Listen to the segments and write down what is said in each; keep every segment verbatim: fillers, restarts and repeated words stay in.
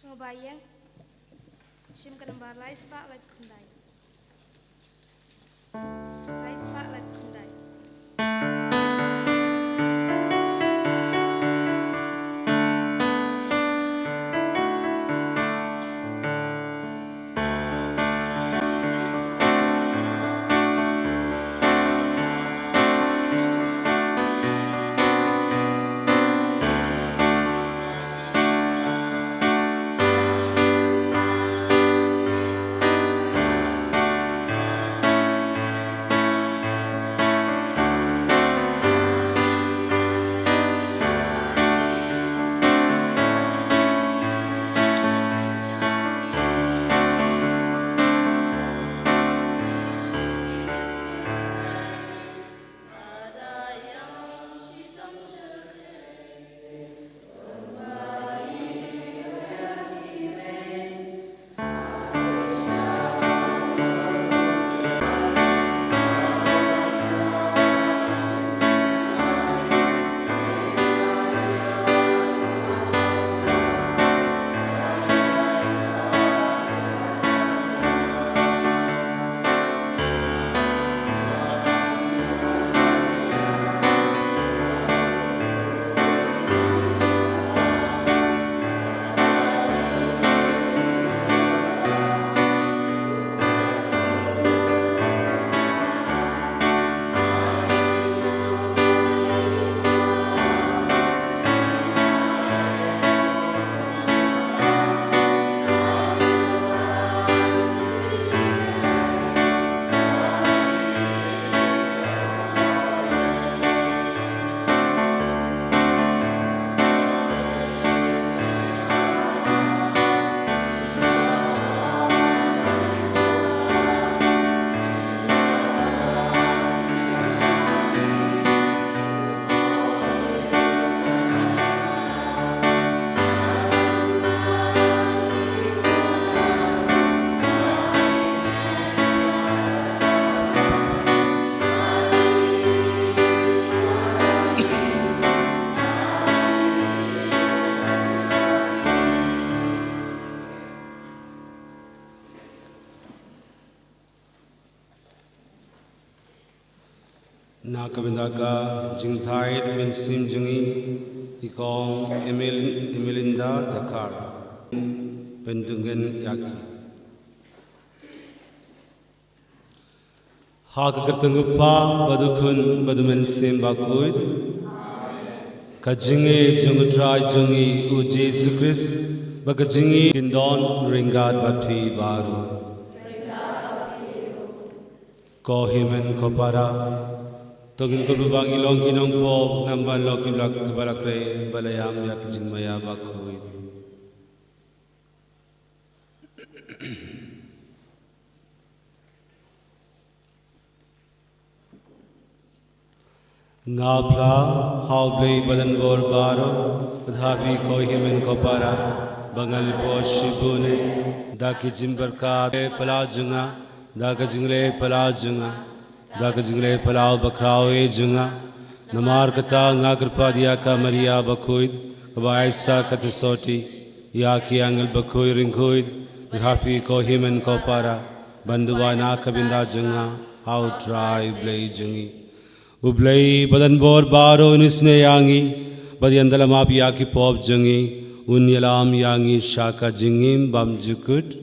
Mo ba ïeng. Shim ka nambar lai spah lai phew khyndai. Lai spah lai phew khyndai. Na ka bynta ka jingthaid mynsiem jong ngi, i kong Emil-, Emelinda Dkhar, pyndengkmen ïa ki. Ha ka kyrteng u Kpa bad u Khun bad u Mynsiem Bakhuid. Ka jingngeit jong u Trai jong ngi u Jisu Khrist bad ka jingngeit kin don ryngkat bad phi baroh. Ko hynmen ko para, to ngin kyrpad ba ngin long ki nongpop namar ban long ki ba la, ki ba la khreh bad la ïam ïa ka jingmaïa bakhuid. Nga phla ha U Blei ba donbor baroh, bad ha phi ko hynmen ko para, ba nga la poi shibun eh da ki jingpyrkhat, pala jong nga, da ka jingleh pala jong nga, da ka jingleh pala bakhraw eh jong nga. Namar kata nga kyrpad ïa ka Maria bakhuid, kaba ai sa ka theisotti, ïa ki angel bakhuid ryngkhuid, bad ha phi ko hynmen ko para, ban duwai na ka bynta jong nga ha U Trai U Blei jong ngi. U Blei ba donbor baroh un isynei ïa ngi, bad un ïalam ïa ki pop jong ngi, un ïalam ïa ngi sha ka jingim bymjukut.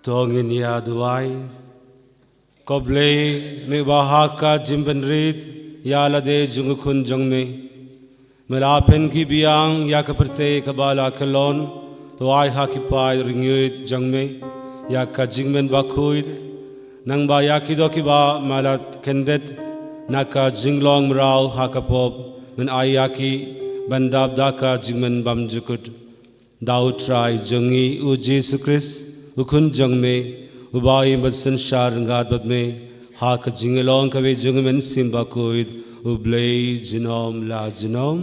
To ngin ïa duwai. Ko Blei, me ba ha ka jingbynrit ïa lade jong u Khun jong me, me la pynkylla biang ïa ka pyrthei kaba la kyllon, to ai ha ki paid riewngeit jong me ïa ka jingmen bakhuid, nangba ïa ki doh kiba me la kyndit na ka jinglong mraw ha ka pop, men ai ïa ki ban dap da ka jingmen bymjukut. Da U Trai jong ngi U Jisu Khrist, U Khun jong me, uba im bad synshar ryngkat bad me ha ka jinglong kaba jong U Mynsiem Bakhuid, U Blei junom la junom.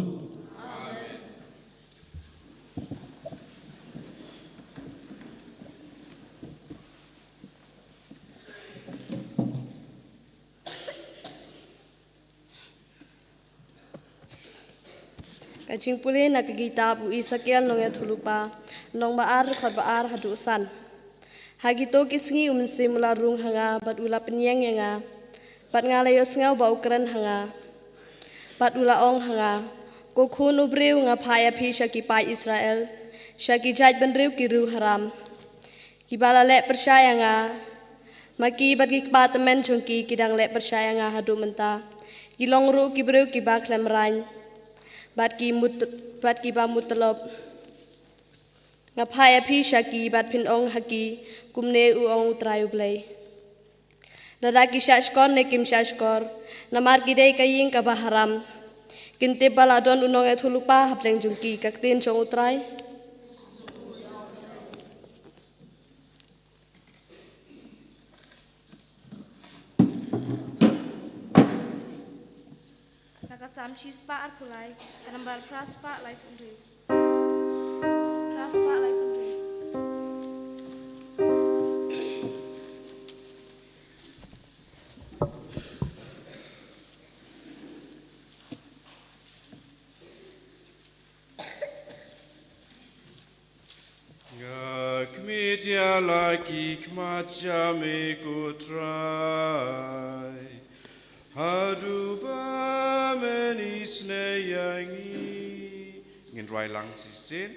Ka jingpule na ka kitab u Esekiel nongïathuhlypa, lynnong ba ar, dkhot ba ar haduh san. Ha kito ki sngi U Mynsiem u la rung ha nga bad u la pynïeng ïa nga, bad nga la ïohsngew ba u kren ha nga, bad u la ong ha nga, Ko khun u briew, nga phah ïa phi sha ki paid Israel, sha ki jaitbynriew ki riew haram, kiba la leh pyrshah ïa nga. Ma ki bad ki kpa tymmen jong ki ki dang leh pyrshah ïa nga haduh mynta. Ki long ruh ki briew kiba khlem raiñ bad ki mut, bad kiba mut tylop. Nga phah ïa phi sha ki bad phin ong ha ki, Kumne u ong U Trai U Blei. Lada ki shahshkor ne kim shahshkor, namar ki dei ka ïing kaba haram, kin tip ba la don u nongïathuhlypa hapdeng jong ki. Ka ktien jong U Trai. Na ka Salm shispah arphew lai, ka nambar phra spah laiphew hynriew. Phra spah laiphew hynriew. Nga khmih ïa la ki khmat jong me, ko Trai, haduh ba men isynei ïa ngi. Ngin rwai lang shisien.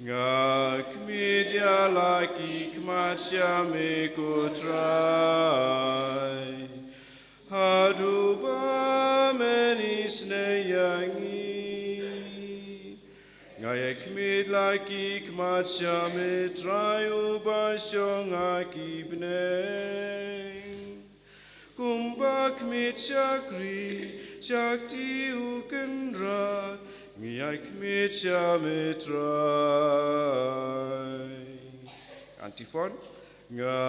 Nga khmih ïa la ki khmat jong me, ko Trai, haduh ba men isynei ïa ngi. Nga ïa khmih la ki khmat jong me, Trai uba shong ha ki bneng. Kumba khmih shakri sha kti u kynrad, ngi ïa khmih ïa me, Trai. Antiphon. Nga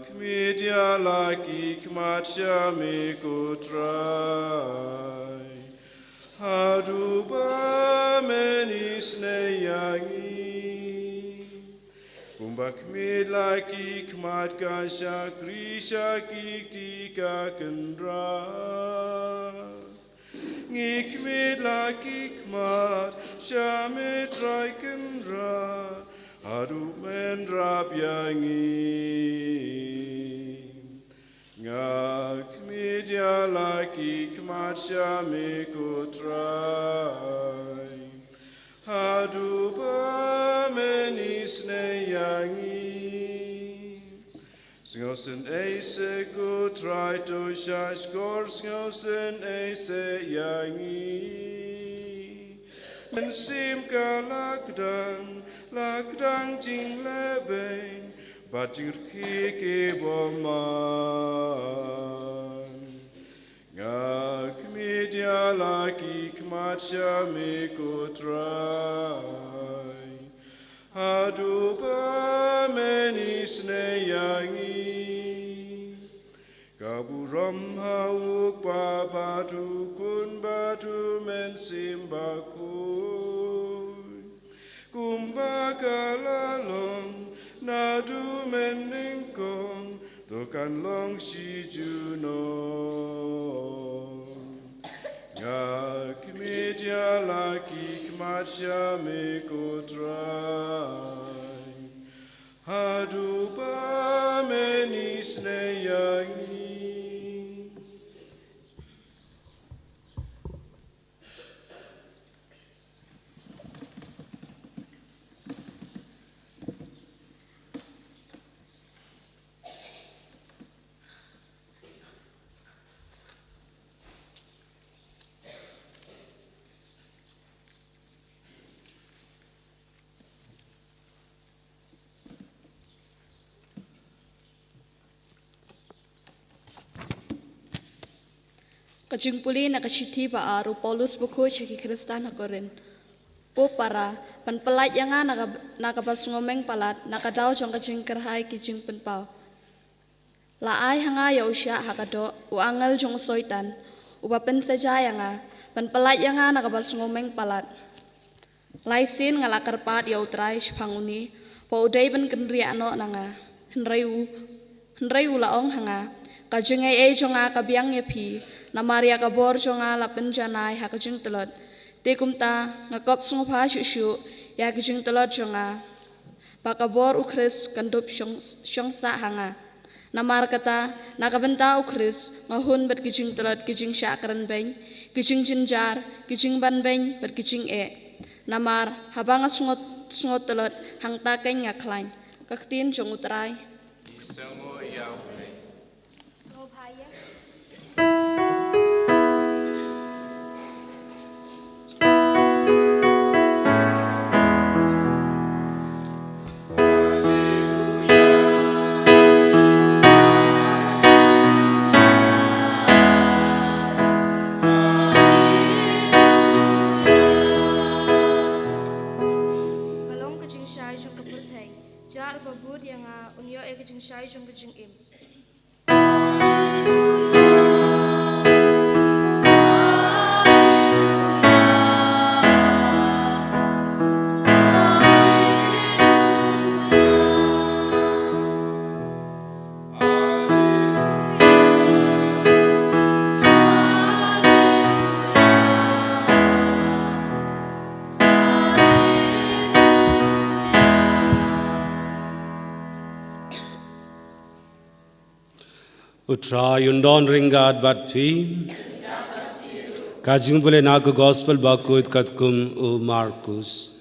khmih ïa la ki khmat jong me, ko Trai, haduh ba men isynei ïa ngi. Kumba khmih la ki khmat ka shakri sha ki kti ka kynrad, ngi khmih la ki khmat jong me, Trai Kynrad, haduh men ïarap ïa ngi. Nga khmih ïa la ki khmat jong me, ko Trai, haduh ba men isynei ïa ngi. Sngewsynei se, ko Trai, to shahshkor, sngewsynei se ïa ngi. Mynsiem ka la kdang, la kdang jinglehbeiñ bad jingrkhie ki bymman. Nga khmih ïa la ki khmat jong me, ko Trai, haduh ba men isynei ïa ngi. Ka burom ha u Kpa bad u Khun bad u Mynsiem Bakhuid, kumba ka la long naduh mynnyngkong, to kan long shi junom. Nga khmih ïa la ki khmat jong me, ko Trai, haduh ba men isynei ïa ngi. Ka jingpule na ka shithi ba ar u Paulus bakhuid sha ki Khristan ha Korinth. Ko para, pynpyllait ïa nga na ka, na kaba sngewmeng palat, na ka daw jong ka jingkyrhai ki jingpynpaw. La ai ha nga ïa u shiah ha ka doh, u angel jong u Soitan, uba pynsaja ïa nga, pynpyllait ïa nga na kaba sngewmeng palat. Lai sien nga la kyrpad ïa u Trai shaphang une, ba u dei ban kynriah noh na nga. Hynrei u, hynrei u la ong ha nga, ka jingaiei jong nga ka biang ïa phi, namar ïa ka bor jong nga la pynjanai ha ka jingtlot. Te kumta, nga kop sngewbha shuh shuh, ïa ka jingtlot jong nga. Ba ka bor u Khrist kan dup shong, shong sah ha nga. Namar kata, na ka bynta u Khrist, nga hun bad ki jingtlot, ki jingshah kren beiñ, ki jingjynjar, ki jingban beiñ, bad ki jingeh. Namar, haba nga sngew, sngew tlot, hangta keiñ nga khlaiñ. Ka ktien jong u Trai. Ka long ka jingshai jong ka pyrthei. Jar ba bud ïa nga, un ïoh ïa ka jingshai jong ka jingim. U Trai un don ryngkat bad phi. Ka jingpule na ka gospel bakhuid katkum u Markus.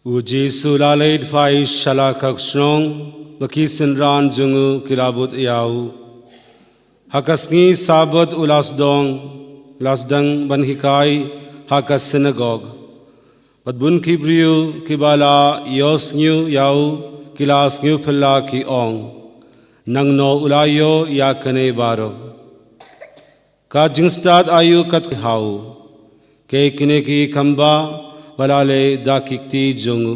U Jisu u la leit phai sha la ka shnong, bad ki synran jong u ki la bud ïa u. Ha ka sngi Sabbath u la sdong, la sdang ban hikai ha ka synagog. Bad bun ki briew kiba la ïohsngew ïa u, ki la sngewphylla ki ong, nangno u la ïoh ïa kane baroh? Ka jingstad aïu kat ha u? Kaei kine ki kam ba u la leh da ki kti jong u?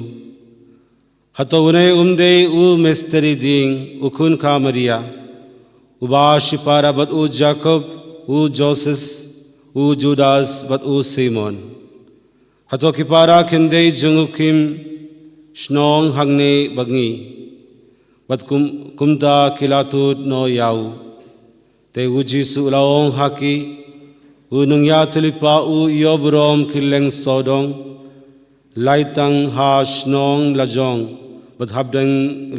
Hato une um dei u mistri dieng, u khun ka Maria, uba shipara bad u Jakob, u Joses, u Judas bad u Simon? Hato ki para khyndai jong u kim shnong hangne bad ngi? Bad kum, kumta ki la tuid noh ïa u. Te u Jisu u la ong ha ki, u nongïathuhlypa u ïoh burom kylleng sawdong, lai tang ha shnong lajong, bad hapdeng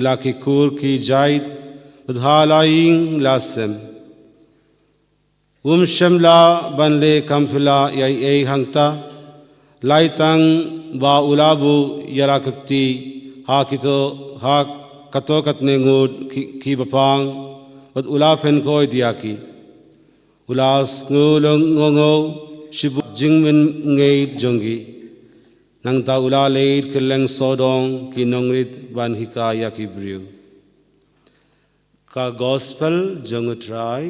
la ki khur ki jait, bad ha la ïing la sem. Um shym lah ban leh kam phylla ei ei hangta, lai tang ba u la buh ïa la ka kti ha kito, ha kato katne ngut ki, kiba pang, bad u la pynkhuid ïa ki. U la sngewlyngngoh shibun jingmynngeid jong ki. Nangta u la leit kylleng sawdong ki nongrit ban hikai ïa ki briew. Ka gospel jong u Trai.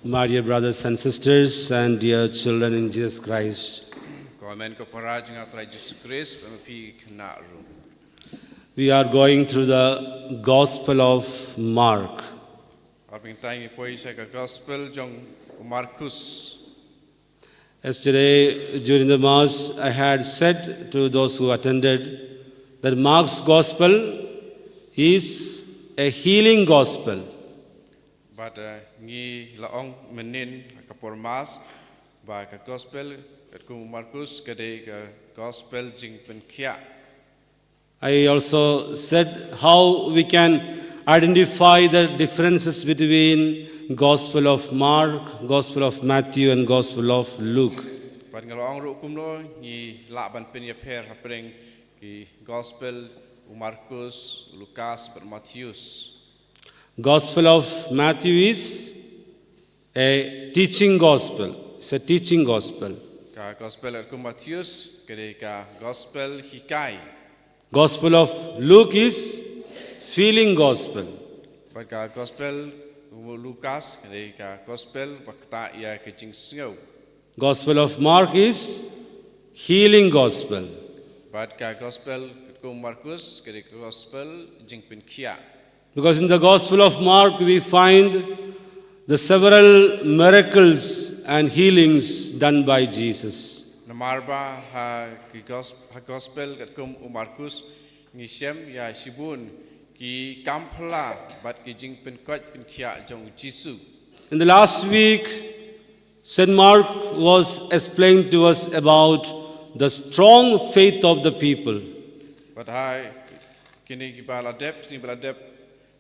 My dear brothers and sisters and dear children in Jesus Christ. Ko hynmen ko para jong u Trai Jisu Khrist, bad ma phi khynnah ruh. We are going through the Gospel of Mark. Ar pyntai ngi poi sha ka gospel jong u Markus. Yesterday, during the Mass, I had said to those who attended that Mark's Gospel is a healing gospel. Bad, eh, ngi la ong mynnin ha ka por Mass ba ka gospel katkum u Markus ka dei ka gospel jingpynkhiah. I also said how we can identify the differences between Gospel of Mark, Gospel of Matthew, and Gospel of Luke. Bad nga la ong ruh kumno ngi lah ban pynïapher hapdeng ki gospel u Markus, Lukas bad Mathaios. Gospel of Matthew is a teaching gospel. It's a teaching gospel. Ka gospel katkum u Mathaios ka dei ka gospel hikai. Gospel of Luke is feeling gospel. Bad ka gospel u Lukas ka dei ka gospel ba ktah ïa ka jingsngew. Gospel of Mark is healing gospel. Bad ka gospel katkum u Markus ka dei ka gospel jingpynkhiah. Because in the Gospel of Mark we find the several miracles and healings done by Jesus. Namar ba ha ki gos-, ha gospel katkum u Markus ngi shem ïa shibun ki kam phylla bad ki jingpynkoit pynkhiah jong u Jisu. In the last week, Saint Mark was explained to us about the strong faith of the people. Bad ha kine kiba la dep, kine kiba la dep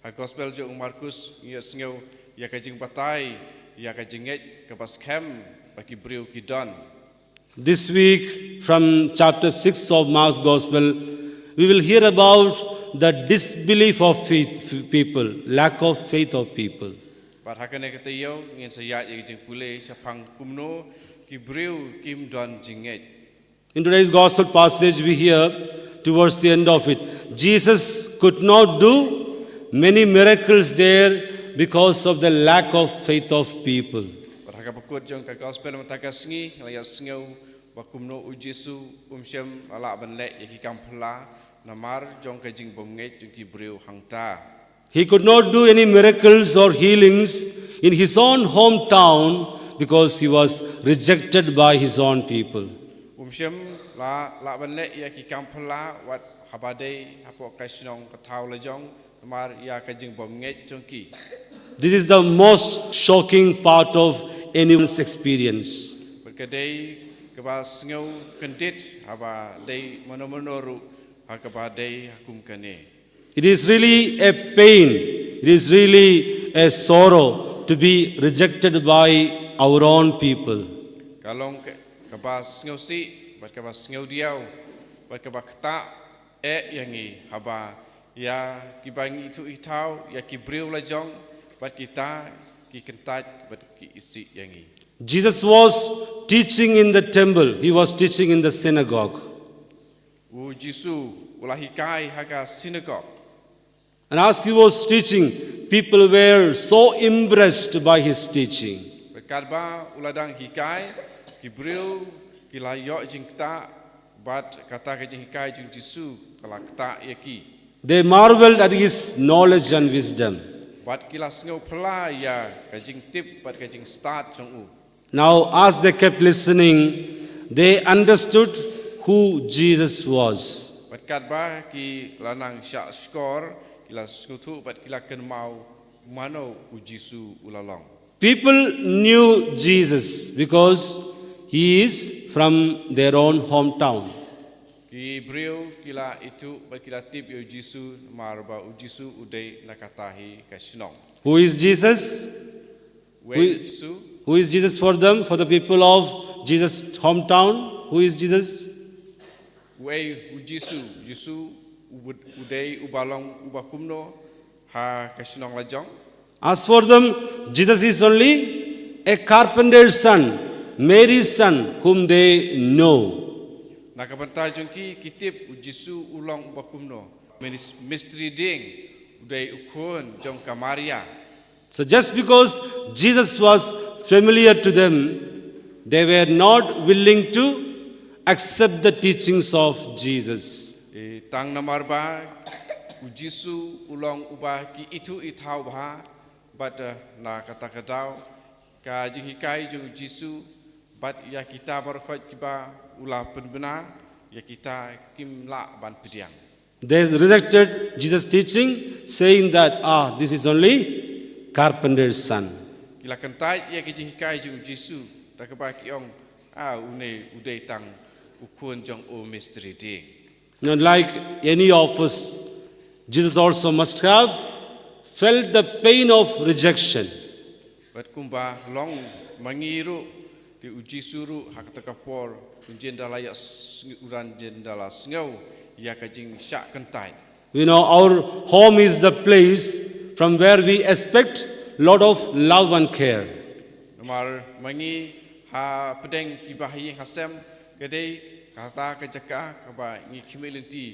ha gospel jong u Markus ngi ïohsngew ïa ka jingbatai ïa ka jingngeit kaba skhem ba ki briew ki don. This week, from chapter six of Mark's Gospel, we will hear about the disbelief of faith people, lack of faith of people. Bad ha kane ka taïew ngin sa ïaid ïa ka jingpule shaphang kumno ki briew kim don jingngeit. In today's gospel passage, we hear towards the end of it, Jesus could not do many miracles there because of the lack of faith of people. Bad ha kaba kut jong ka gospel mynta ka sngi ngi la ïohsngew ba kumno u Jisu um shym la lah ban leh ïa ki kam phylla namar jong ka jingbymngeit jong ki briew hangta. He could not do any miracles or healings in his own hometown because he was rejected by his own people. Um shym la lah ban leh ïa ki kam phylla wat haba dei hapoh ka shnong ka thaw la jong namar ïa ka jingbymngeit jong ki. This is the most shocking part of anyone's experience. Bad ka dei kaba sngew kyndit haba dei mano mano ruh ha kaba dei ha kum kane. It is really a pain, it is really a sorrow to be rejected by our own people. Ka long ka, kaba sngewsih bad kaba sngewdiaw bad kaba ktah eh ïa ngi haba ïa kiba ngi ithuh ithaw ïa ki briew la jong bad kita ki kyntait bad ki isih ïa ngi. Jesus was teaching in the temple, he was teaching in the synagogue. U Jisu u la hikai ha ka synagogue. And as he was teaching, people were so impressed by his teaching. Bad katba u la dang hikai, ki briew ki la ïoh jingktah bad kata ka jinghikai jong u Jisu ka la ktah ïa ki. They marveled at his knowledge and wisdom. Bad ki la sngew phylla ïa ka jingtip bad ka jingstad jong u. Now, as they kept listening, they understood who Jesus was. Bad katba ki la nang shah shkor, ki la sngewthuh bad ki la kynmaw mano u Jisu u la long. People knew Jesus because he is from their own hometown. Ki briew ki la ithuh bad ki la tip ïa u Jisu namar ba u Jisu u dei na kata hi ka shnong. Who is Jesus? Uei u Jisu? Who is Jesus for them, for the people of Jesus' hometown? Who is Jesus? Uei u Jisu? Jisu u dei uba long uba kumno ha ka shnong la jong? As for them, Jesus is only a carpenter's son, Mary's son, whom they know. Na ka bynta jong ki, ki tip u Jisu u long uba kumno? Mis-, mistri dieng, u dei u khun jong ka Maria. So just because Jesus was familiar to them, they were not willing to accept the teachings of Jesus. Tang namar ba u Jisu u long uba ki ithuh ithaw bha, bad, eh, na kata ka daw ka jinghikai jong u Jisu bad ïa kita baroh kiba u la pynbna, ïa kita kim lah ban pdiang. They rejected Jesus' teaching, saying that, "Ah, this is only carpenter's son." Ki la kyntait ïa ka jinghikai jong u Jisu, da kaba ki ong, "Ah, une u dei tang u khun jong u mistri dieng." Now, like any of us, Jesus also must have felt the pain of rejection. Bad kumba long ma ngi ruh, Te u Jisu ruh ha kata ka por un jin da la ïa sng- u dang jin da la sngew ïa ka jingshah kyntait. You know, our home is the place from where we expect lot of love and care. Namar ma ngi ha pdeng kiba ha ïing ha sem, ka dei kata ka jaka kaba ngi khmih lynti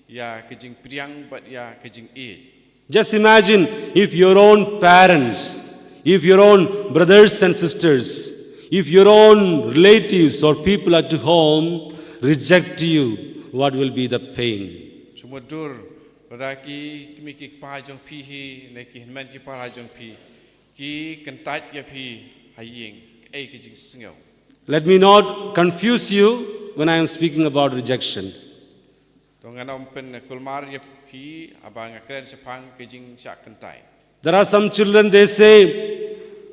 ïa ka jingpdiang bad ïa ka jingïeit. Just imagine if your own parents, if your own brothers and sisters, if your own relatives or people at home reject you, what will be the pain? Shu mutdur, lada ki kmie ki kpa jong phi hi ne ki hynmen ki para jong phi ki kyntait ïa phi ha ïing, kaei ka jingsngew? Let me not confuse you when I am speaking about rejection. To ngan ym pynkulmar ïa phi haba nga kren shaphang ka jingshah kyntait. There are some children, they say,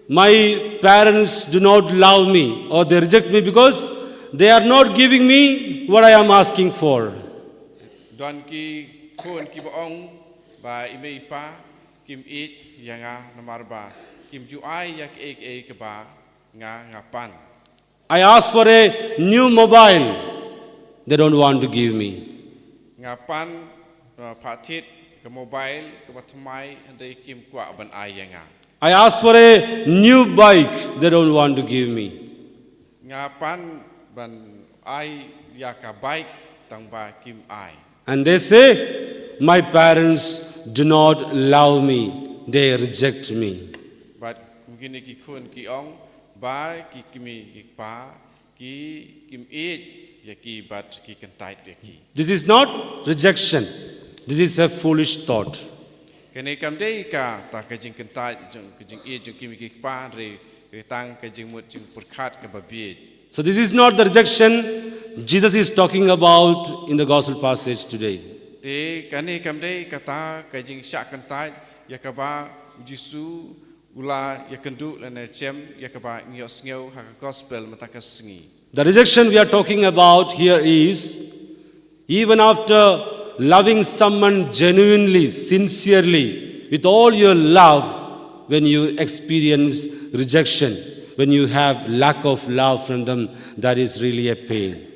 my parents do not love me or they reject me because they are not giving me what I am asking for. Don ki khun kiba ong ba i mei i pa kim ïeit ïa nga namar ba kim ju ai ïa kaei kaei kaba nga nga pan. I ask for a new mobile, they don't want to give me. Nga pan, uh, pha thied ka mobile kaba thymmai, hynrei kim kwah ban ai ïa nga. I ask for a new bike, they don't want to give me. Nga pan ban ai ïa ka bike, tang ba kim ai. And they say, my parents do not love me, they reject me. Bad kum kine ki khun ki ong ba ki kmie ki kpa ki kim ïeit ïa ki bad ki kyntait ïa ki. This is not rejection, this is a foolish thought. Kane kam dei kata ka jingkyntait jong, ka jingïeit jong ki kmie ki kpa, hynrei ka tang ka jingmut jingpyrkhat kaba bieit. So, this is not the rejection Jesus is talking about in the gospel passage today. Te kane kam dei kata ka jingshah kyntait ïa kaba u Jisu u la ïakynduh lane shem ïa kaba ngi ïohsngew ha ka gospel mynta ka sngi. The rejection we are talking about here is even after loving someone genuinely, sincerely, with all your love, when you experience rejection, when you have lack of love from them, that is really a pain.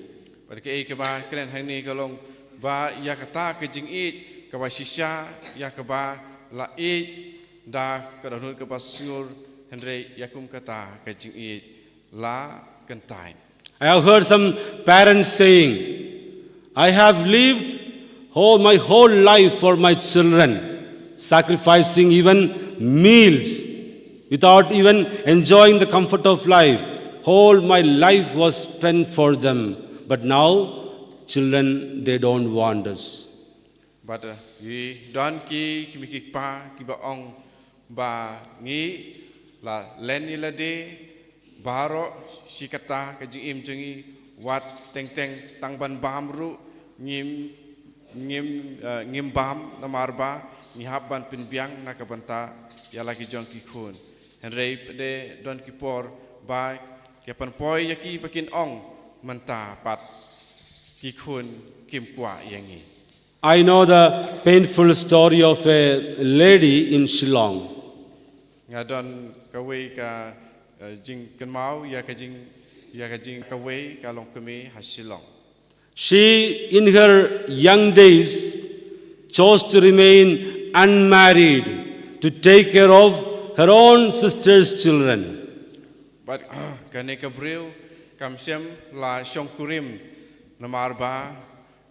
Bad kaei kaba kren hangne ka long ba ïa kata ka jingïeit kaba shisha ïa kaba la ïeit da ka dohnud kaba sngur, hynrei ïa kum kata ka jingïeit la kyntait. I have heard some parents saying, I have lived whole, my whole life for my children, sacrificing even meals without even enjoying the comfort of life. Whole my life was spent for them. But now, children, they don't want us. Bad, eh, ki don ki kmie ki kpa kiba ong ba ngi la len ïa lade baroh shi katta ka jingim jong ngi, wat teng teng tang ban bam ruh ngim, ngim, eh, ngim bam namar ba ngi hap ban pynbiang na ka bynta ïa la ki jong ki khun. Hynrei pat de don ki por ba ki pynpoi ïa ki ba kin ong mynta pat ki khun kim kwah ïa ngi. I know the painful story of a lady in Shillong. Nga don kawei ka, eh, jingkynmaw ïa ka jing, ïa ka jing kawei ka longkmie ha Shillong. She, in her young days, chose to remain unmarried to take care of her own sister's children. Bad kane ka briew kam shym la shongkurim namar ba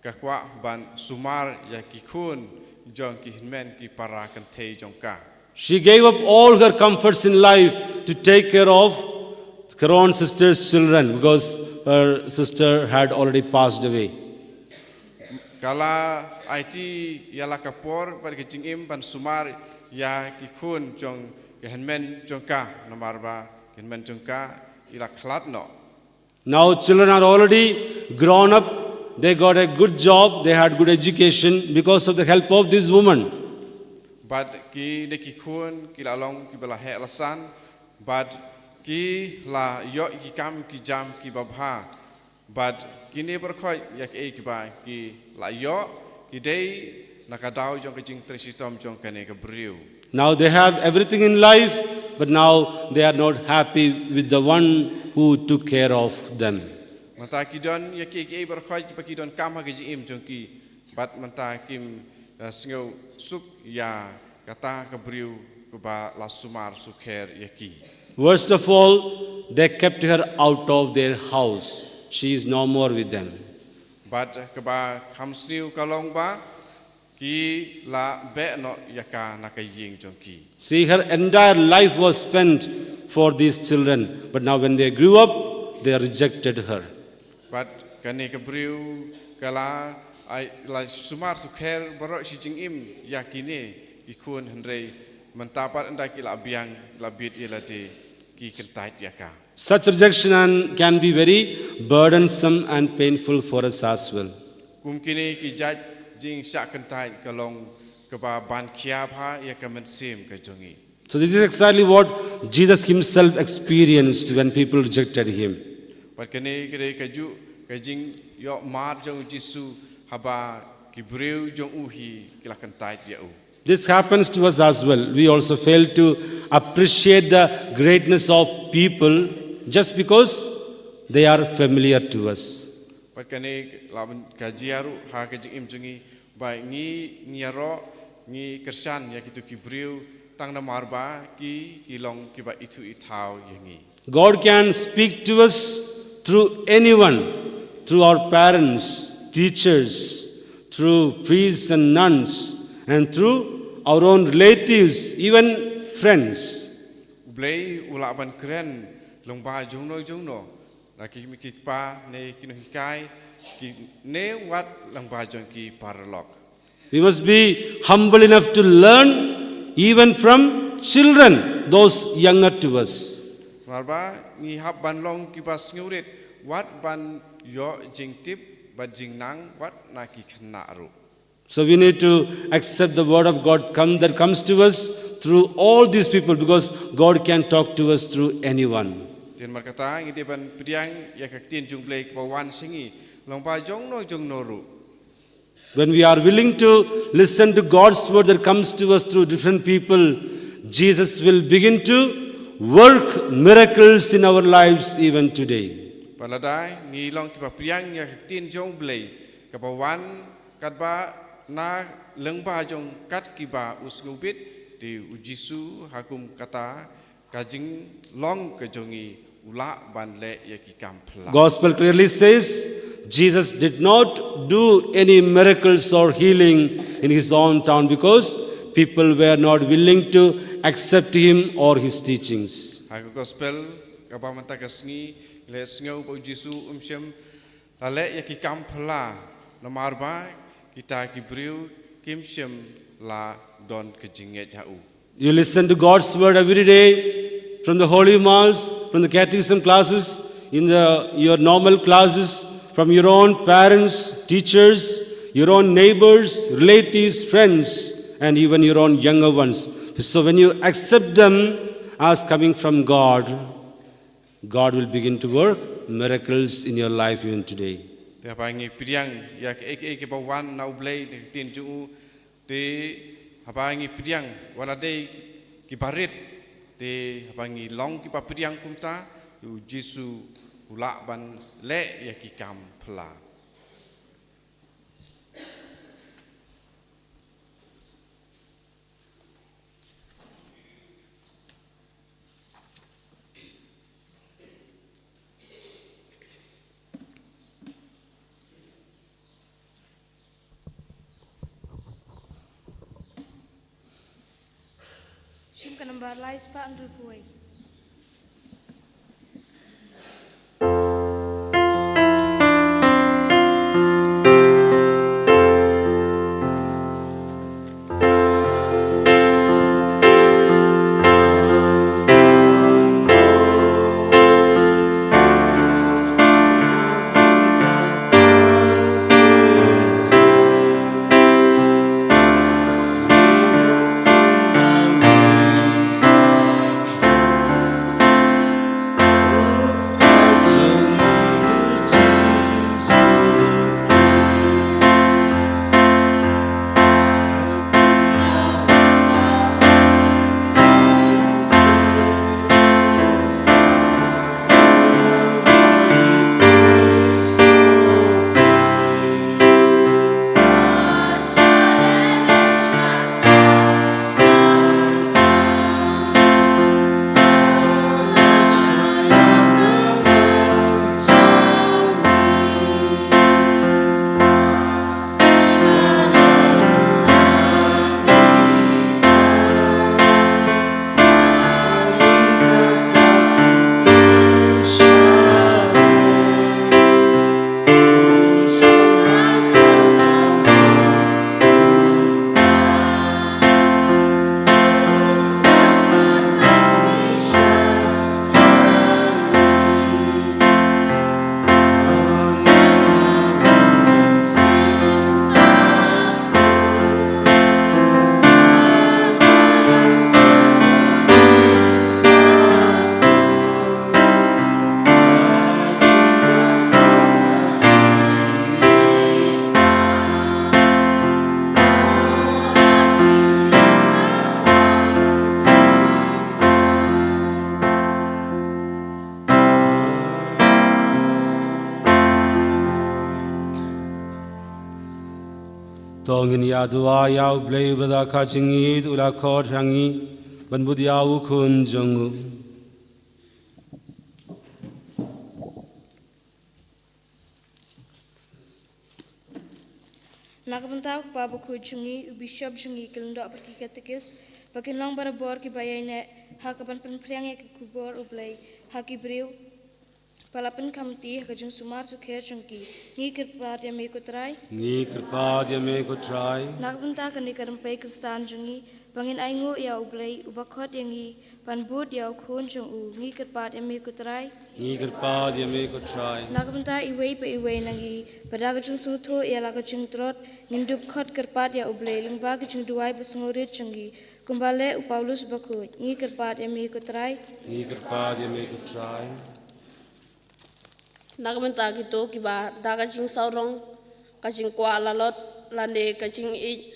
ka kwah ban sumar ïa ki khun jong ki hynmen ki para kynthei jong ka. She gave up all her comforts in life to take care of her own sister's children because her sister had already passed away. Ka la aiti ïa la ka por bad ka jingim ban sumar ïa ki khun jong ki hynmen jong ka namar ba ki hynmen jong ka i la khlad noh. Now children are already grown up, they got a good job, they had good education because of the help of this woman. Bad kine ki khun ki la long kiba la heh la san, bad ki la ïoh ki kam ki jam kiba bha. Bad kine baroh khoit ïa kiei kiba ki la ïoh ki dei na ka daw jong ka jingtrei shitom jong kane ka briew. Now they have everything in life, but now they are not happy with the one who took care of them. Mynta ki don ïa ki, ki ei baroh khoit ba ki donkam ha ka jingim jong ki. Bad mynta kim, eh, sngew suk ïa kata ka briew kaba la sumar sukher ïa ki. Worst of all, they kept her out of their house. She is no more with them. Bad kaba kham sniew ka long ba ki la beh noh ïa ka na ka ïing jong ki. See, her entire life was spent for these children, but now when they grew up, they rejected her. Bad kane ka briew ka la, ai, la sumar sukher baroh shi jingim ïa kine ki khun, hynrei mynta pat ynda ki la biang, la bit ïa lade, ki kyntait ïa ka. Such rejection and can be very burdensome and painful for us as well. Kum kine ki jait jingshah kyntait ka long kaba ban khia bha ïa ka mynsiem ka jong ngi. So this is exactly what Jesus himself experienced when people rejected him. Bad kane ka dei kajuh ka jingïohmad jong u Jisu haba ki briew jong u hi ki la kyntait ïa u. This happens to us as well. We also fail to appreciate the greatness of people just because they are familiar to us. Bad kane la ban ka jia ruh ha ka jingim jong ngi, ba ngi, ngi ïaroh, ngi kyrshan ïa kito ki briew tang namar ba ki, ki long kiba ithuh ithaw ïa ngi. God can speak to us through anyone, through our parents, teachers, through priests and nuns, and through our own relatives, even friends. U Blei u lah ban kren lyngba jongno jongno, na ki kmie ki kpa ne ki nonghikai, ki ne wat lyngba jong ki paralok. We must be humble enough to learn even from children, those younger to us. Namar ba ngi hap ban long kiba sngewrit, wat ban ïoh jingtip bad jingnang wat na ki khynnah ruh. So we need to accept the word of God come, that comes to us through all these people, because God can talk to us through anyone. Te namar kata ngi dei ban pdiang ïa ka ktien jong U Blei kaba wan sha ngi lyngba jongno jongno ruh. When we are willing to listen to God's word that comes to us through different people, Jesus will begin to work miracles in our lives even today. Bad lada ngi long kiba pdiang ïa ka ktien jong U Blei kaba wan katba na lyngba jong kat kiba u sngewbit, te u Jisu ha kum kata ka jinglong ka jong ngi u lah ban leh ïa ki kam phylla. Gospel clearly says Jesus did not do any miracles or healing in his own town because people were not willing to accept him or his teachings. Ha ka gospel kaba mynta ka sngi, ngi la sngew ba u Jisu um shym la leh ïa ki kam phylla namar ba kita ki briew kim shym la don ka jingngeit ha u. You listen to God's word every day from the Holy Mass, from the catechism classes, in the, your normal classes, from your own parents, teachers, your own neighbors, relatives, friends, and even your own younger ones. So when you accept them as coming from God, God will begin to work miracles in your life even today. Te haba ngi pdiang ïa kaei kaei kaba wan na U Blei da ka ktien jong u, te haba ngi pdiang wat la dei kiba rit, te haba ngi long kiba pdiang kumta, u Jisu u lah ban leh ïa ki kam phylla. Shim ka nambar lai spah hynriew phew wei. To ngin ïa duwai ïa U Blei ba da ka jingïeit u la khot ha ngi ban bud ïa u Khun jong u. Na ka bynta u Kpa Bakhuid jong ngi, u Bishop jong ngi, ki lyngdoh bad ki katekist, ba kin long barabor kiba ïaineh ha kaban pynphriang ïa ki khubor U Blei ha ki briew ba la pynkamti ha ka jingsumar sukher jong ki. Ngi kyrpad ïa me ko Trai. Ngi kyrpad ïa me ko Trai. Na ka bynta kane ka rympei Khristan jong ngi, ba ngin ainguh ïa U Blei uba khot ïa ngi ban bud ïa u Khun jong u. Ngi kyrpad ïa me ko Trai. Ngi kyrpad ïa me ko Trai. Na ka bynta iwei pa iwei na ngi, ba da ka jingsngewthuh ïa la ka jingtlot, ngin dup khot kyrpad ïa U Blei lyngba ka jingduwai ba sngewrit jong ngi, kumba leh u Paulus Bakhuid. Ngi kyrpad ïa me ko Trai. Ngi kyrpad ïa me ko Trai. Na ka bynta kito kiba da ka jingsawrong, ka jingkwah lalot, lane ka jingïeit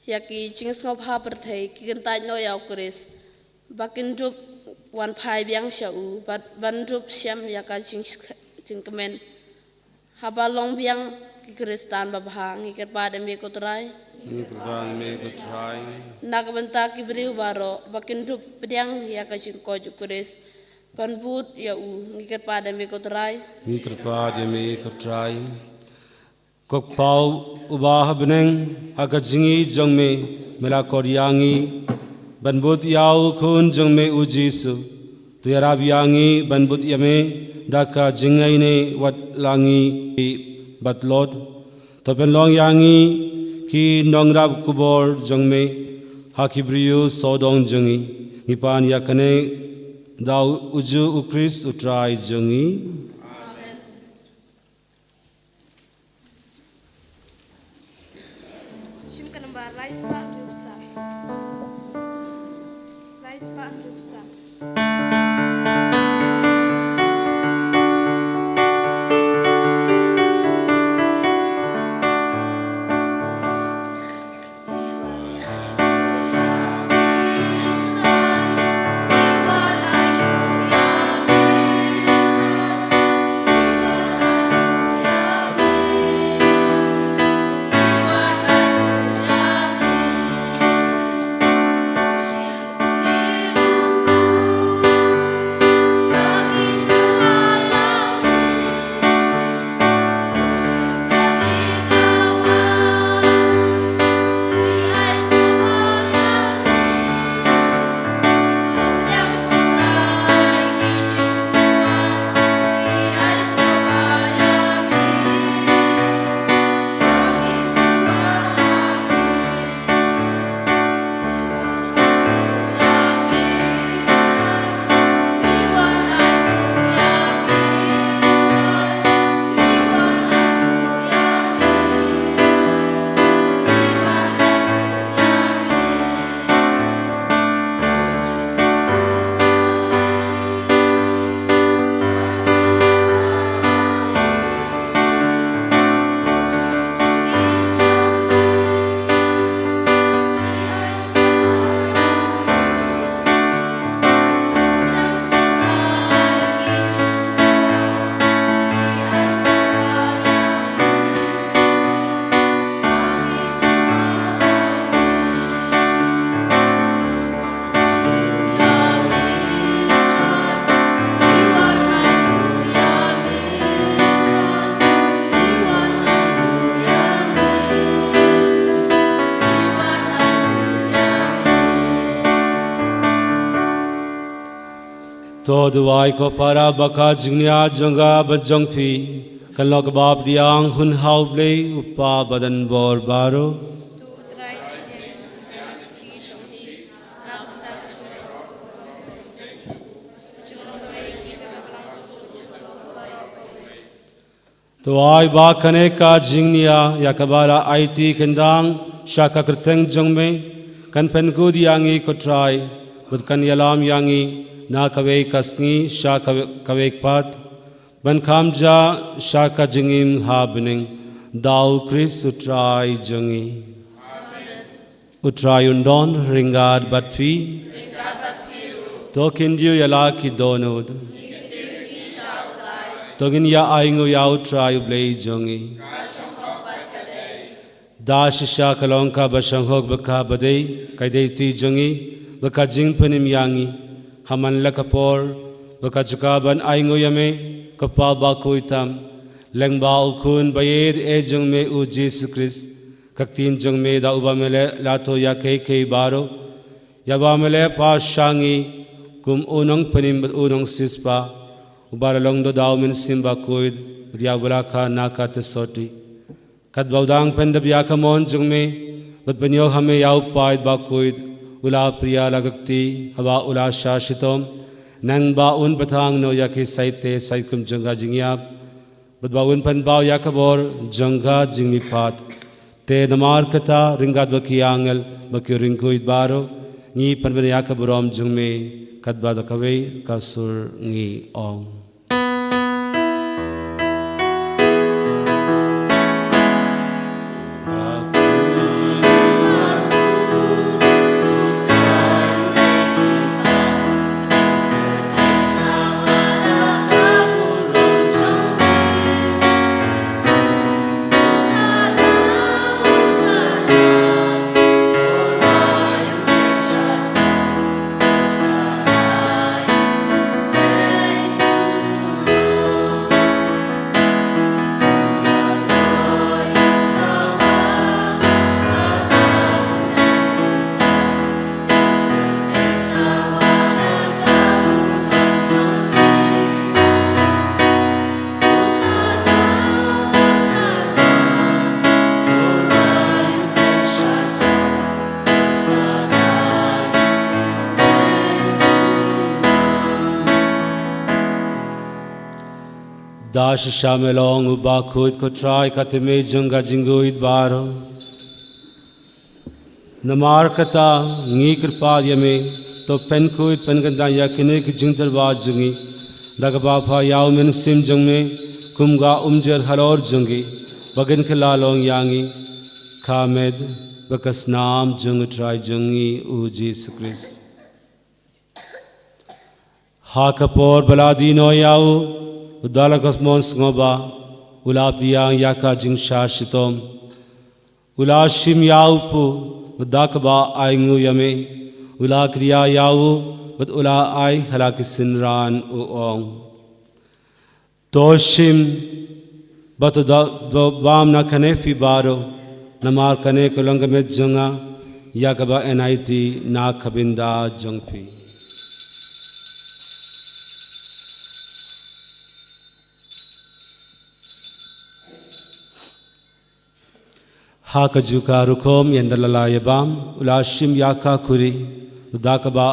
ïa ki jingsngewbha pyrthei, ki kyntait noh ïa u Khrist, ba kin dup wan phai biang sha u, bad ban dup shem ïa ka jing, jingkmen. Haba long biang ki Khristan babha, ngi kyrpad ïa me ko Trai. Ngi kyrpad ïa me ko Trai. Na ka bynta ki briew baroh, ba kin dup pdiang ïa ka jingkoit u Khrist, ban bud ïa u, ngi kyrpad ïa me ko Trai. Ngi kyrpad ïa me ko Trai. Ko Kpa uba ha bneng, ha ka jingïeit jong me, me la khot ïa ngi ban bud ïa u Khun jong me u Jisu. To ïarap ïa ngi ban bud ïa me da ka jingïaineh wat la ngi ba tlot. To pynlong ïa ngi ki nongrap khubor jong me ha ki briew sawdong jong ngi. Ngi pan ïa kane da u, uju u Khrist u Trai jong ngi. Shim ka nambar lai spah hynriew saw. Lai spah hynriew saw. To duwai ko para ba ka jingniah jong nga bad jong phi kan long kaba pdiang hun ha U Blei u Kpa badonbor baroh. To ai ba kane ka jingniah ïa kaba la aiti kyndang sha ka kyrteng jong me kan pynkut ïa ngi ko Trai, bad kan ïalam ïa ngi na kawei ka sngi sha ka, kawei pat, ban kham jah sha ka jingim ha bneng, da U Khrist U Trai jong ngi. U Trai un don ryngkat bad phi. To khyndiat ïa la ki dohnud. To ngin ïa ainguh ïa U Trai U Blei jong ngi. Da shisha ka long kaba shong hok bad kaba dei, ka ïadei ti jong ngi bad ka jingpynim ïa ngi. Ha man la ka por bad ka jaka ban ainguh ïa me, ko Pa bakhuid tam, lyngba u Khun ba ïeit eh jong me u Jisu Khrist. Ka ktien jong me da uba me la leh la thoh ïa kiei kiei baroh. Ïa uba me la paw sha ngi kum u nongpynim bad u nongsiewspah, uba la long da u Mynsiem Bakhuid, bad ïa uba la kha na ka Teshati. Katba u dang pyndep ïa ka mon jong me bad pynïoh ha me ïa u Paid Bakhuid, u la plie la ka kti haba u la shah shitom, nangba un pynthang noh ïa ki saite saitkum jong ka jingïap, bad ba un pynpaw ïa ka bor jong ka jingmihpat. Te namar kata, ryngkat bad ki angel bad ki riewkhuid baroh, ngi pynbna ïa ka burom jong me, katba da kawei ka sur ngi ong. Da shisha me long u bakhuid, ko Trai, ka tymmen jong ka jingkhuid baroh. Namar kata ngi kyrpad ïa me, to pynkhuid pynkyntang ïa kine ki jingtyrwa jong ngi, da kaba pha ïa u Mynsiem jong me kum ka umjer halor jong ki, ba kin kylla long ïa ngi ka met bad ka snam jong u Trai jong ngi u Jisu Khrist. Ha ka por ba la die noh ïa u, u da la kosmon sngewbha, u la pdiang ïa ka jingshah shitom. U la shim ïa u pud, bad da kaba ainguh ïa me, u la kdiah ïa u, bad u la ai ha la ki synran, u ong: To shim bad to da, to bam na kane phi baroh, namar kane ka long ka met jong nga, ïa kaba yn aiti na ka bynta jong phi. Ha kajuh ka rukom, ynda la ïa bam, u la shim ïa ka khuri, da kaba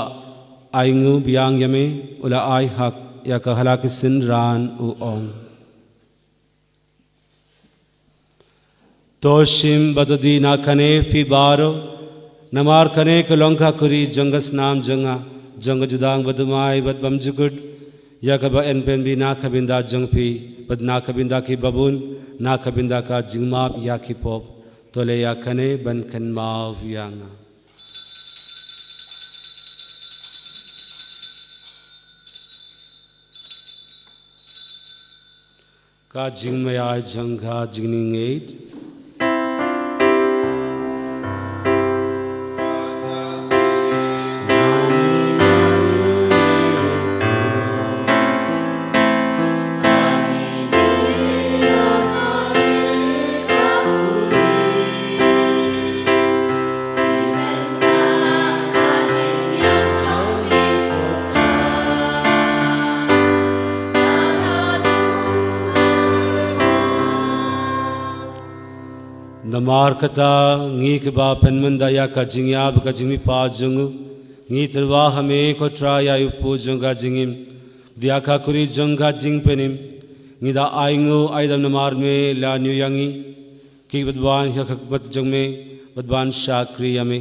ainguh biang ïa me, u la ai ha, ïa ka ha la ki synran, u ong: To shim bad to die na kane phi baroh, namar kane ka long ka khuri jong ka snam jong nga, jong ka ju dang bad umai bad bymjukut, ïa kaba yn pynbna na ka bynta jong phi, bad na ka bynta ki babun, na ka bynta ka jingmap ïa ki pop. To leh ïa kane ban kynmaw ïa nga. Ka jingmaïa jong ka jingngeit. Namar kata, ngi kiba pynmynda ïa ka jingïap bad ka jingmihpat jong u, ngi tyrwa ha me ko Trai ïa u pud jong ka jingim, bad ïa ka khuri jong ka jingpynim. Ngi da ainguh aidam namar me la ñiew ïa ngi, ki bad ban ïa ka khmat jong me, bad ban shakri ïa me.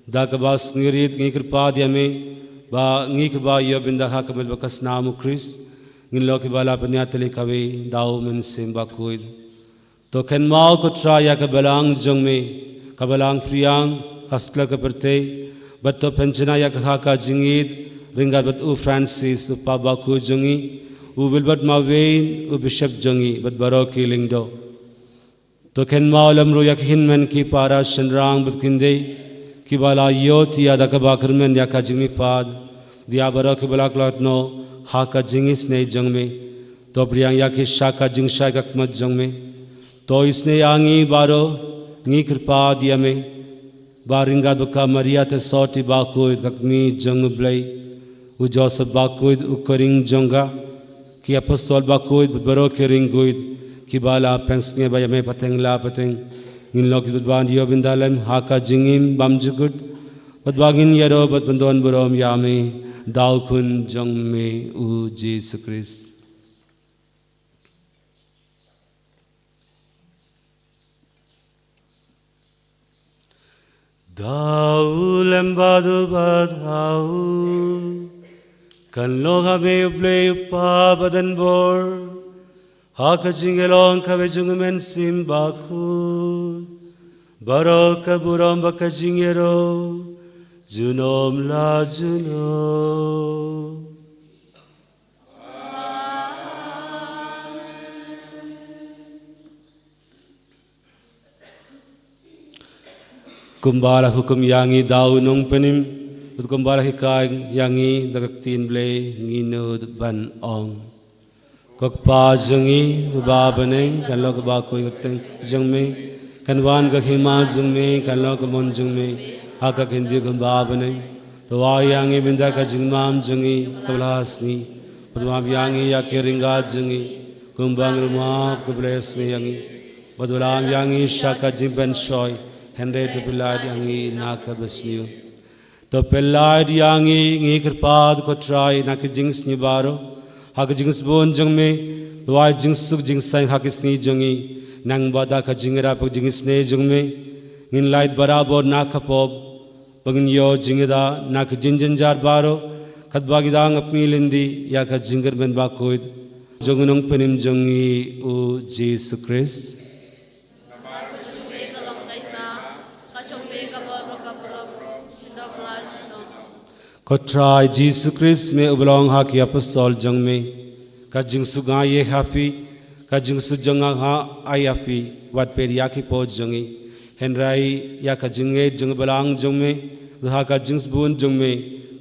Da kaba sngewrit ngi kyrpad ïa me, ba ngi kiba ïoh bynta ha ka met bad ka snam u Khrist, ngin long kiba la pynïaid tylli kawei da u Mynsiem Bakhuid. To kynmaw ko Trai ïa ka balang jong me, ka balang phriang, ka sla ka pyrthei, bad to pynjanai ïa ka ha ka jingïeid, ryngkat bad u Francis, u Pape Bakhuid jong ngi, u Wilbert Marwein, u Bishop jong ngi, bad baroh ki lyngdoh. To kynmaw lem ruh ïa ki hynmen ki para shynrang bad kynthei kiba la ïoh ïa da kaba kyrmen ïa ka jingmihpat, ïa baroh kiba la khlad noh ha ka jingisynei jong me. To pdiang ïa ki sha ka jingshai khmat jong me. To isynei ïa ngi baroh, ngi kyrpad ïa me, ba ryngkat bad ka Maria te sot i bakhuid, ka kmie jong u Blei, u Joseph bakhuid, u khun jong ka, ki apostol bakhuid, bad baroh ki riewkhuid kiba la pynsngewbha ïa me pateng la pateng. Ngin long ki bad ban ïoh bynta lem ha ka jingim bymjukut, bad ba ngin ïaroh bad ban don burom ïa me da u Khun jong me u Jisu Khrist. Da u lem bad u bad ha u, kan long ha me u Blei u Kpa badan bor, ha ka jingïalong kaba jong u Mynsiem Bakhuid, baroh ka burom bad ka jingïaroh junom la junom. Kumba la hukum ïa ngi da u Nongpynim, bad kumba la hikai ïa ngi da ka ktien Blei, ngin nud ban ong: Ko Kpa jong ngi uba ha bneng, kan long ka bakhuid ka kyrteng jong me, kan wan ka hima jong me, kan long ka mon jong me ha ka khyndiat kumba ha bneng. To ai ïa ngi mynta ka jingmam jong ngi kaba la ha sngi, bad map ïa ngi ïa ki ryngkat jong ngi, kumba ngi ruh ngi map ki ba la ïasngew ïa ngi. Bad to lam ïa ngi sha ka jingpynshoi, hynrei to pynlait ïa ngi na ka basniew. To pynlait ïa ngi, ngi kyrpad ko Trai, na ka jingsniew baroh, ha ka jingsbun jong me, to ai jingsuk jingsaiñ ha ki sngi jong ngi, nangta da ka jingïarap ka jingisynei jong me, ngin lait barabor na ka pop, ba ngin ïoh jingïada na ka jingjynjar baroh, katba ngi dang ap ngi lynti ïa ka jingkyrmen bakhuid jong u Nongpynim jong ngi u Jisu Khrist. Namar ka jong me ka long ka hima, ka jong me ka bor bad ka burom junom la junom. Ko Trai Jisu Khrist, me uba la ong ha ki apostol jong me: Ka jingsuk nga ai ha phi, ka jingsuk jong nga nga ai ha phi, wat peit ïa ki pop jong ngi, hynrei ïa ka jingngeit jong u Balang jong me. Bad ha ka jingsbun jong me,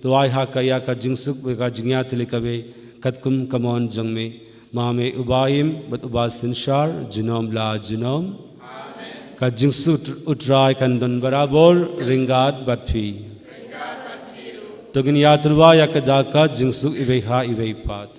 to ai ha ka ïa ka jingsuk bad ka jingïatylli kaba katkum ka mon jong me, ma me uba im bad uba synshar junom la junom. Ka jingsuk U Trai kan don barabor ryngkat bad phi. To ngin ïatyrwa ïa ka da ka jingsuk iwei ha iwei pat.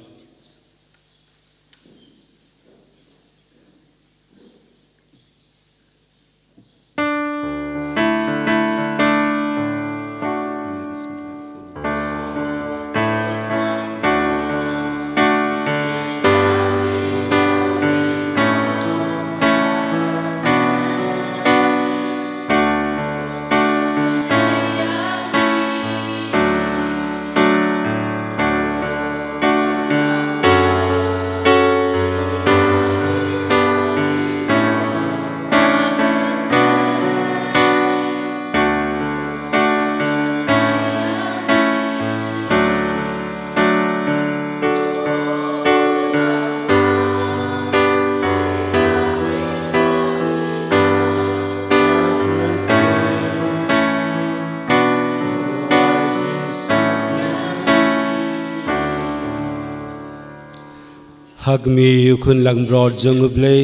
Ha khmih, u khun langbrot jong U Blei.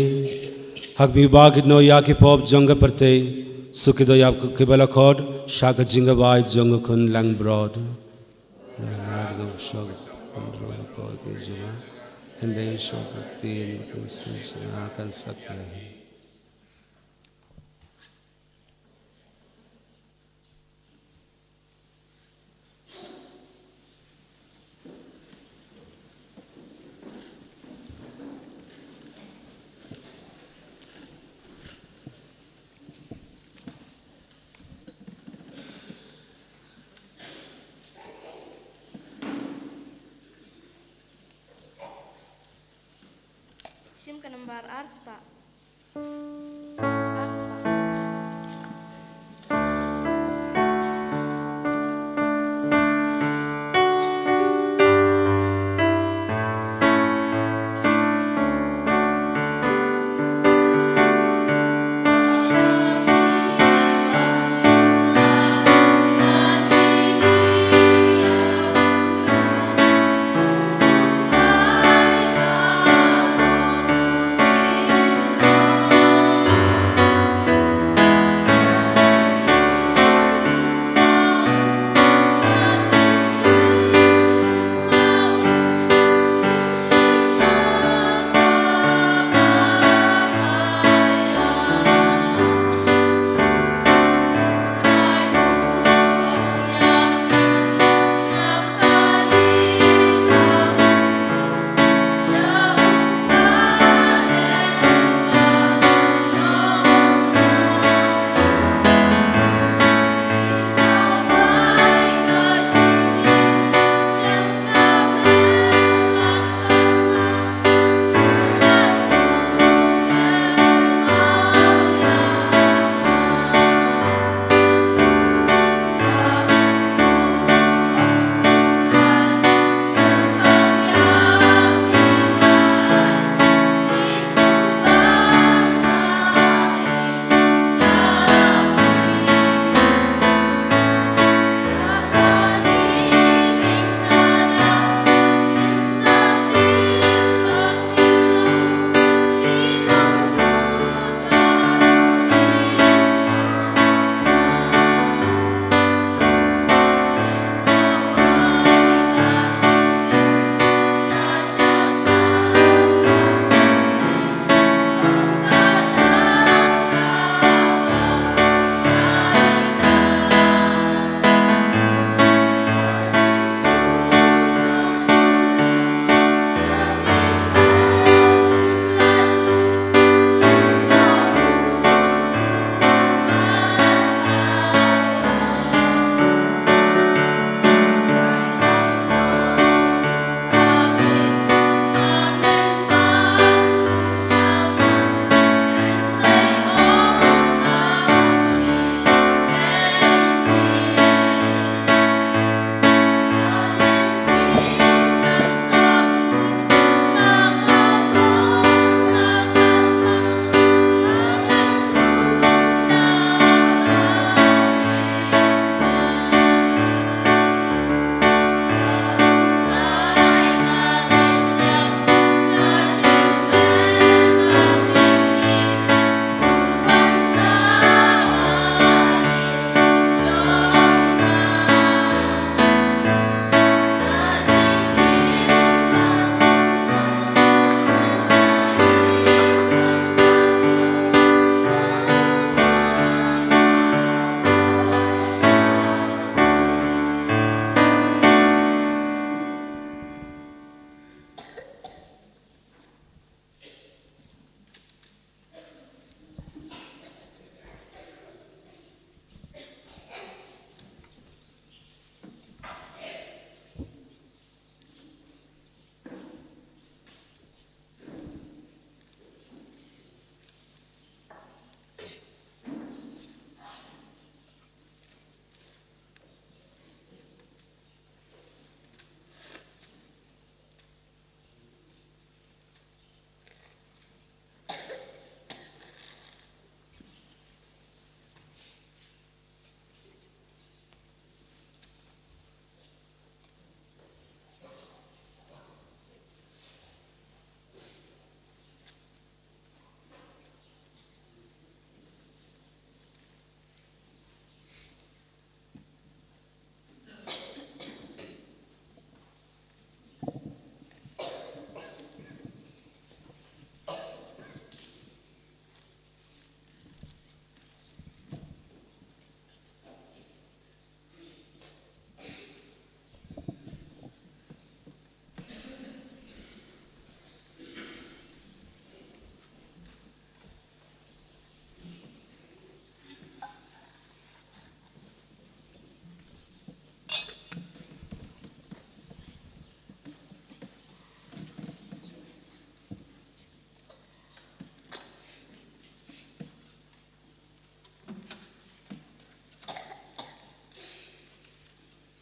Ha khmih, ba kit noh ïa ki pop jong ka pyrthei. Suk kito ïa kiba la khot sha ka jingkyrmen jong u khun langbrot. Shim ka nambar ar spah. Ar spah.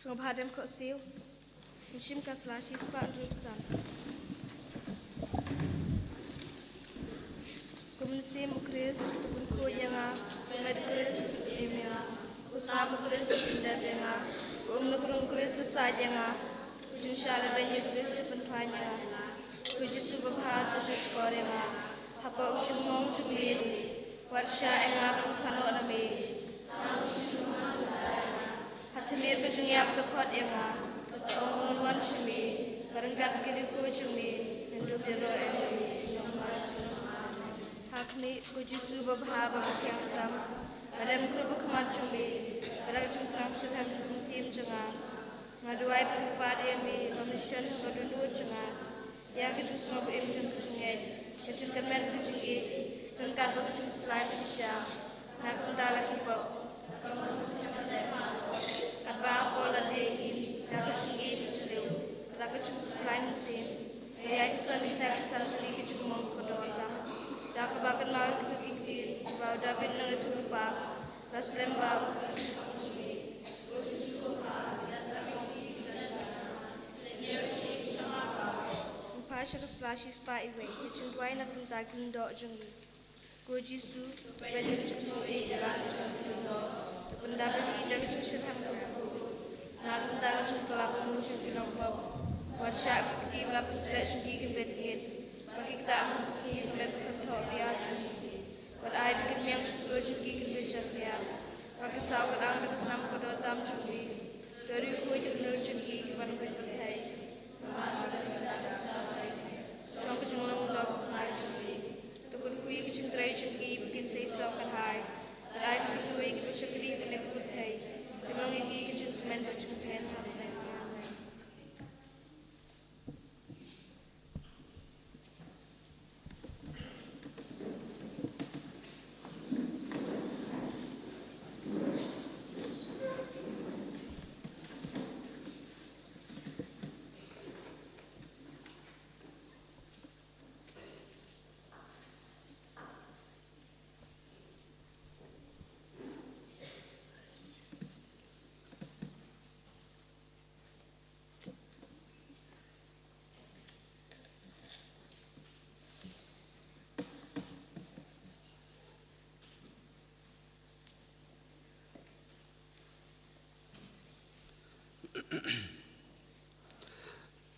Sngewbha dem khohsiew. Shim ka sla shispah hynriewphew san. Ko Mynsiem u Khrist, to pynkhuid ïa nga. Ko met u Khrist, to pynim ïa nga. Ko sngap u Khrist, to pyndep ïa nga. Ko umnukrum u Khrist, to said ïa nga. Ko jingshah lehbeiñ u Khrist, to pynphai ïa nga. Ko Jisu babha, to sngewsynshar ïa nga. Hapoh ka jingmong jong me ruh, wat shah ïa nga ban phah noh na me. Ha thimir ka jingïap to khot ïa nga. Bad ong ba ngan wan sha me, bad ryngkat ki riewkhuid jong me ngan dup ïaroh ïa me. Ha khmih, ko Jisu babha ba ka thiang tam, ba lem krup ha khmat jong me, bad da ka jingpynlong shitrhem jong ka mynsiem jong nga, nga duwai ba to kyrpad ïa me, ba me shon ha ka dohnud jong nga. Ïa ka jingsngewbha im jong ka jingngeit, ka jingkyrmen ka jingïeit, ryngkat bad ka jingslai ba shisha. Na ka bynta la ki pop, katba hapoh lade im, da ka jingïeit ka jylliew, da ka jingslai mynsiem, ba ïai puson kita ki san tylli ki jingmong ba kordor tam. Da kaba kynmaw ïa kito ki ktien, ba u Dabid u nongïathuhlypa, ba slem ba Phai sha ka sla shispah iwei, ka jingduwai na ka bynta ki lyngdoh jong ngi. Ko Jisu, to peit ïa ka jingsngewieit ïa la ka jong ki lyngdoh, to pyndap ïa ki da ka jingshitrhem kaba khuid. Na ka bynta ka jingkylla khun jong ki nongpop, wat shah ki kti ba la pynshlur jong ki kin beit ngit, ba ki ktah ha ka sngi ba la kynthoh bha jong ki. Wat ai ba kin miang shyntur jong ki kin beit jakhlia, ba ki saw ka dang da ka snam kaba kordor tam jong ki. To riewkhuid ïa ka nur jong ki kiba nongpeit pyrthei. Jong ka jinglong doh tngai jong ki. To kyrkhu ïa ka jingtrei jong ki ba kin seisoh kyrhai. Bad ai ba kito kiba shakri ha kane ka pyrthei kin long ïa ki ka jingkmen bad jingkmen ha bneng. Amen.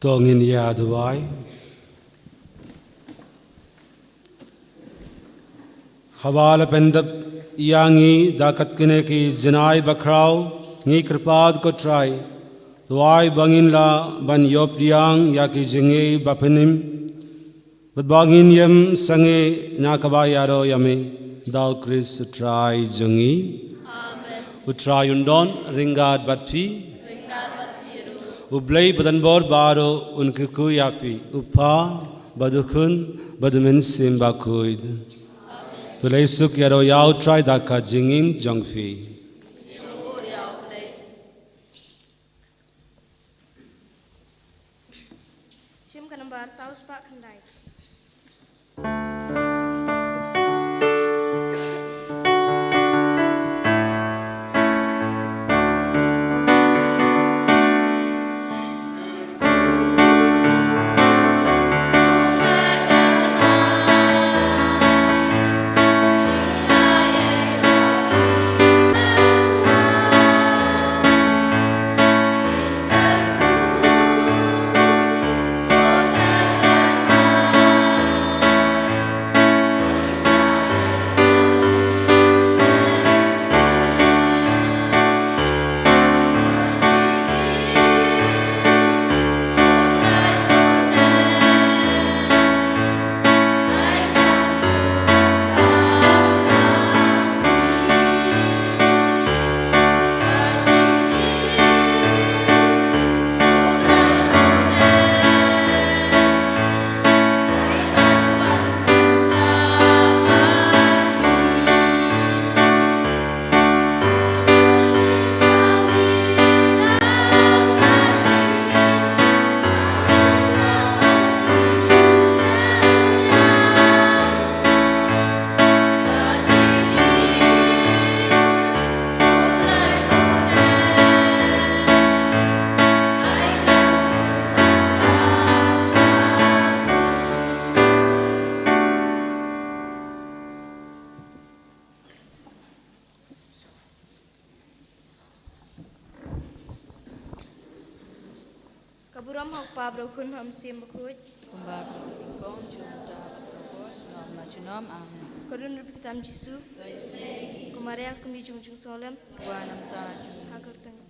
To ngin ïa duwai. Haba la pyndep ïa ngi da kat kine ki jinai bakhraw, ngi kyrpad ko Trai, to ai ba ngin lah ban ïoh pdiang ïa ki jingïeit ba pynim, bad ba ngin ïem sangeh na kaba ïaroh ïa me, da u Khrist u Trai jong ngi. Amen. U Trai un don ryngkat bad phi. Ryngkat bad phi ruh. U Blei badonbor baroh un kyrkhu ïa phi, u Kpa, bad u Khun, bad u Mynsiem Bakhuid. Amen. To leit suk ïaroh ïa u Trai da ka jingim jong phi. Shim ka nambar saw spah khyndai. Burom ha u Kpa bad u Khun bad u Mynsiem Bakhuid. Kumba ka long ha kaba nyngkong, junom, mynta bad baroh, junom la junom. Amen. Ka don ruh bad ka tam Jisu. Ko Maria, ka Kmie jong u Jingsngewlem. Duwai namar ngi. Ha ka kyrteng